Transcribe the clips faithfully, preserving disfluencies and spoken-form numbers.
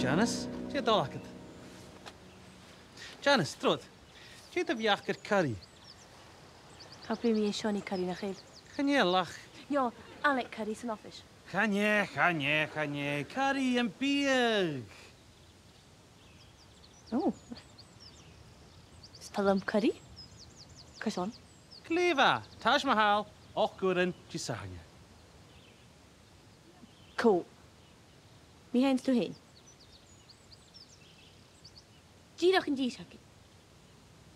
Janice, dè tha dol agad? Janice, trobhad. Dè do bheachd air curry? Cha bhi mi a' seinn curry, nach eil? Chan eil ach. No, I like curry san oifis. Chan e, chan e, chan e. Curry am biadh. Ò. Is toil leam curry. Carson? Glè mhath. Taj Mahal, ochd uairean Disathairne. Cò? Mi fhèin 's tu fhèin? Dìreach an dithis againn.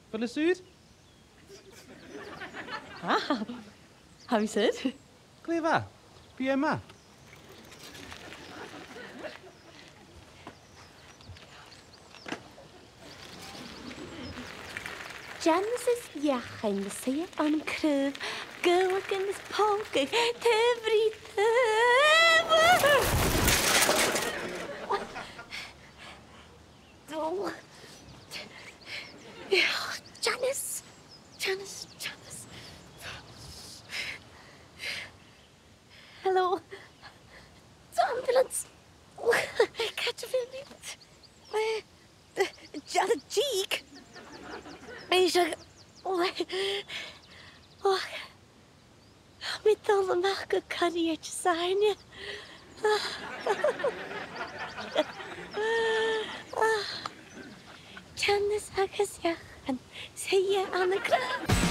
A bheil thu saor? Ah, tha mi saor. Glè mhath. Bidh e math. Janice is Eachann a' suidhe ann an craobh, Gaeilge is pócair, taobh ri taobh. Dol. Janice. Janice, Janice. Hello. Ambulance. Càit a bheil mi? Eh, eh, Dearg Dìg. Bhí se, oh, oh, mi dol a-mach gu curry air Disathairne. Janice agus Eachann, suidhe ann an craobh.